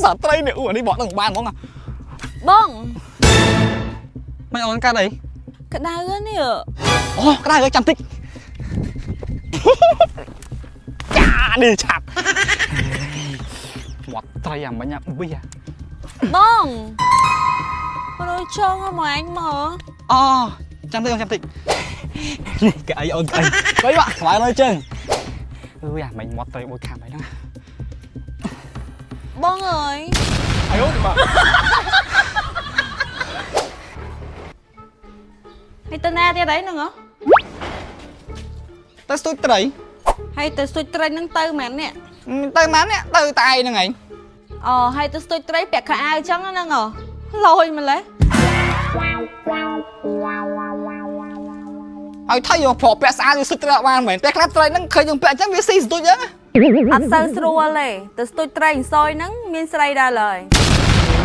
សាត្រីនេះអូអានេះបកនឹងបានហ្មង បង មិនអូនកាត់អី ក្តៅនេះ អូក្តៅហើយចាំតិចចានេះឆាប់មាត់ត្រីអាមិញអាប៊ី បងរយចងមកអញមក អូចាំតិចអូនចាំតិចនេះកៅអីអូនកៅអីអីបាក់ខ្វៅលើជើងអើយអាមិញមាត់ត្រីមួយខាំអីហ្នឹង បងអើយ អាយអូនបាទ ហើយទៅណាទៀតអីហ្នឹងហ៎ ទៅស្ទូចត្រី ហើយទៅស្ទូចត្រីហ្នឹងទៅមែននេះ ទៅម៉ាននេះទៅតែឯងហ្នឹងឯង អូហើយទៅស្ទូចត្រីពាក់ខោអាវចឹងហ្នឹងហ៎លយម្លេះ ឲ្យថៃយកប្រពាក់ស្អាតវាស្ទូចត្រីអត់បានមែនតែខ្លះត្រីហ្នឹងឃើញយើងពាក់អញ្ចឹងវាស៊ីស្ទូចអញ្ចឹង អត់សូវស្រួលទេទៅស្ទូចត្រីអសយហ្នឹងមានស្រីដែរឡើយ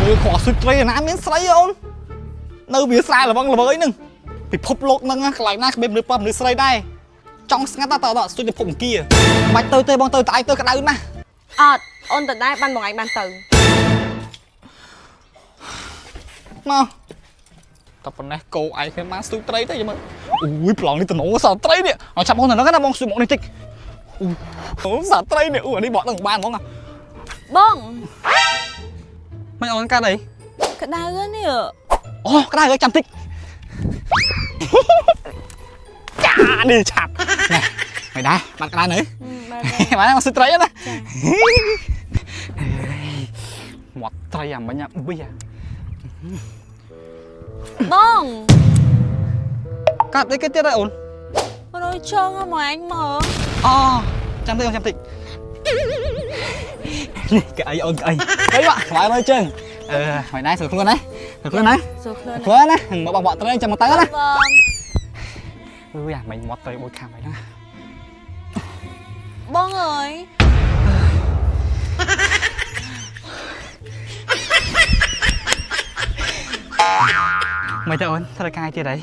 មើលគ្រាន់ស្ទូចត្រីណាមានស្រីអូននៅវាស្រែល្វឹងល្វើយហ្នឹងពិភពលោកហ្នឹងកន្លែងណាគ្មានមនុស្សប្រុសមនុស្សស្រីដែរចង់ស្ងាត់តើតស្ទូចទៅភពអង្គាបាច់ទៅទេបងទៅតែឯងទៅក្តៅណាស់ អត់អូនទៅដែរបានបងឯងបានទៅ មកតែប៉ុណ្ណេះគោឯងខ្ញុំបានស្ទូចត្រីទេយមើលអូយប្លង់នេះតំណងសត្រីនេះឲ្យចាប់បងទៅហ្នឹងណាបងស្ទូចមកនេះតិចអូសត្រីនេះអូអានេះបកនឹងបានហ្មង បង មិនអូនកាត់អី ក្តៅនេះ អូក្តៅហើយចាំតិចចានេះឆាប់ណែមិនដែរបាត់ក្តៅនៅ បាទ បានមកស្ទូចត្រីណាមាត់ត្រីអាមិញអាប៊ី បង កាត់អីគេទៀតហើយអូន រយចងមកអញមក អូចាំតិចអូនចាំតិចនេះកៅអីអូនកៅអីអីបាក់ខ្វៅលើជើងអឺមិនដែរស្រួលខ្លួនណាស្រួលខ្លួនណា សួរខ្លួន ខ្លួនណាមកបងបកត្រីចាំមកទៅណា បង អឺអាមិញមាត់ត្រីមួយខាំអីហ្នឹង បងអើយ មិនទៅអូនត្រូវការទៀតអី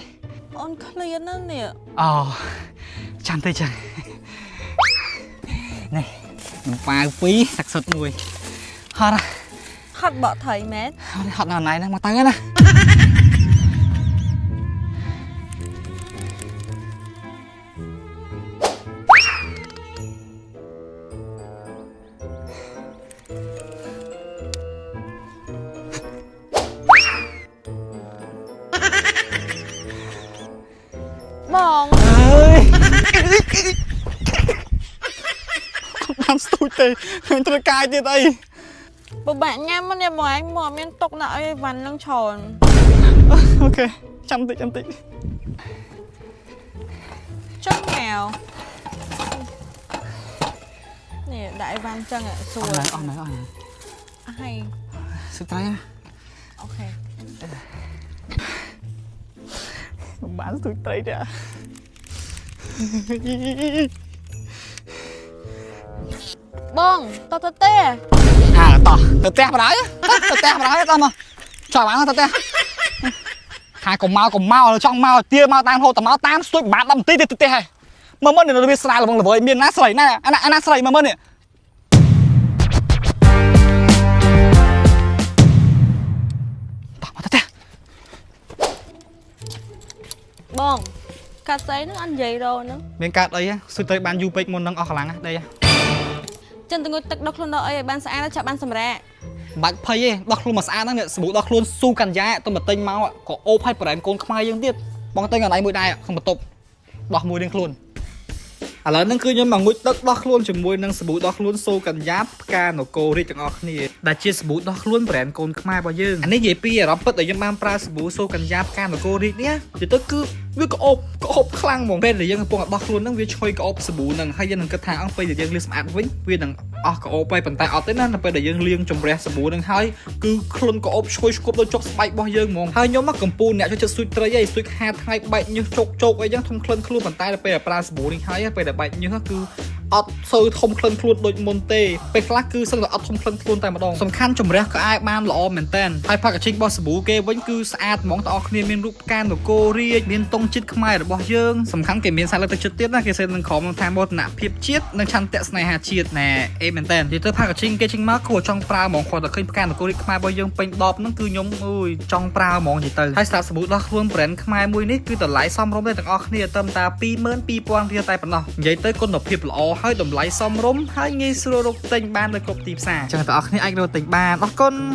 អូនឃ្លានណាស់នេះ អូចាំតិចចឹងនេះនំប៉ាវពីរទឹកសុទ្ធមួយហត់ ហត់បកថៃមែន ហត់ហត់នៅណៃហ្នឹងមកទៅណា បង អើយបានស្ទូចទេខ្ញុំត្រូវការទៀតអី ពិបាកញ៉ាំណាស់បងឯងមកមានទុកដាក់អីវ៉ាន់នឹងច្រើន អូខេចាំតិចចាំតិច ចង់មកនេះដាក់អីវ៉ាន់ចឹងស្រួល អស់ហើយអស់ហើយអស់ហើយ ហើយ ស្ទូចត្រីណា អូខេ មិនបានស្ទូចត្រីទេអា បងតទៅទេ អាតោះទៅផ្ទះបណ្ដោយទៅផ្ទះបណ្ដោយតោះមកចង់បានទៅផ្ទះថាកុំមកកុំមកចង់មកទាមកតាមហូតតមកតាមស្ទួយបាន10នាទីទៅផ្ទះហើយមើលមើលនេះវាស្រាលល្វឹងល្វើយមានណាស្រីណាអាណាអាណាស្រីមើលមើលនេះតោះមកទៅផ្ទះ បងកាត់ស្អីហ្នឹងអត់និយាយរហ្នឹង មានកាត់អីស្ទួយត្រីបានយូរពេកមុននឹងអស់កម្លាំងដី ចិនទៅងុយទឹកដោះខ្លួនដល់អីឲ្យបានស្អាតចាប់បានសម្រាប់ បាច់ភ័យទេដោះខ្លួនមកស្អាតហ្នឹងនេះសាប៊ូដោះខ្លួនស៊ូកញ្ញាទៅមកទិញមកក៏អូបឲ្យប្រែនកូនខ្មែរយើងទៀតបងទិញកន្លែងមួយដែរក្នុងបន្ទប់ដោះមួយនឹងខ្លួន ឥឡូវហ្នឹងគឺខ្ញុំមកងូតទឹកដោះខ្លួនជាមួយនឹងសាប៊ូដោះខ្លួនសូកញ្ញាផ្កានគររាជទាំងអស់គ្នាដែលជាសាប៊ូដោះខ្លួនប្រេនកូនខ្មែររបស់យើងអានេះនិយាយពីអារម្មណ៍ពិតដែលខ្ញុំបានប្រើសាប៊ូសូកញ្ញាផ្កានគររាជនេះនិយាយទៅគឺវាក្អូបក្អូបខ្លាំងហ្មងពេលដែលយើងកំពុងតែដោះខ្លួនហ្នឹងវាឈុយក្អូបសាប៊ូហ្នឹងហើយយើងនឹងគិតថាអង្គពេលដែលយើងលាងសម្អាតវិញវានឹងអស់ក្អូបហើយប៉ុន្តែអត់ទេណានៅពេលដែលយើងលាងជម្រះសាប៊ូហ្នឹងហើយគឺខ្លួនក្អូបឈុយឆ្គប់ដល់ចុកស្បែករបស់យើងហ្មងហើយខ្ញុំមកកំពូលអ្នកចូលចិត្តស្ទូចត្រីឯងស្ទូចហាថ្ងៃបែកញើសជោកជោកអីចឹងធំក្លិនខ្លួនប៉ុន្តែដល់ពេលដែលប្រើសាប៊ូនេះហើយពេលដែលបែកញើសគឺ អត់សូវធំក្លិនខ្លួនដូចមុនទេពេលខ្លះគឺសឹងតែអត់ធំក្លិនខ្លួនតែម្ដងសំខាន់ជំរះក៏អាចបានល្អមែនតើហើយ packaging របស់សាប៊ូគេវិញគឺស្អាតហ្មងទាំងអស់គ្នាមានរូបផ្កានគររាជមានទង់ជាតិខ្មែររបស់យើងសំខាន់គេមានសារលើកទឹកចិត្តទៀតណាគេសេនឹងក្រមនឹងថាមោទនភាពជាតិនិងឆន្ទៈស្នេហាជាតិណែអេមែនតើនិយាយទៅ packaging គេចេញមកគួរចង់ប្រើហ្មងគាត់តែឃើញផ្កានគររាជខ្មែររបស់យើងពេញដបហ្នឹងគឺខ្ញុំអើយចង់ប្រើហ្មងនិយាយទៅហើយស្រាប់សាប៊ូដោះខ្លួន brand ខ្មែរមួយនេះគឺតម្លៃសមរម្យទេទាំងអស់គ្នាត្រឹមតែ22,000រៀលតែប៉ុណ្ណោះនិយាយទៅគុណភាពល្អហើយតម្លៃសមរម្យហើយងាយស្រួលរកទិញបាននៅគ្រប់ទីផ្សារអញ្ចឹងទាំងអស់គ្នាអាចរកទិញបានអរគុណ។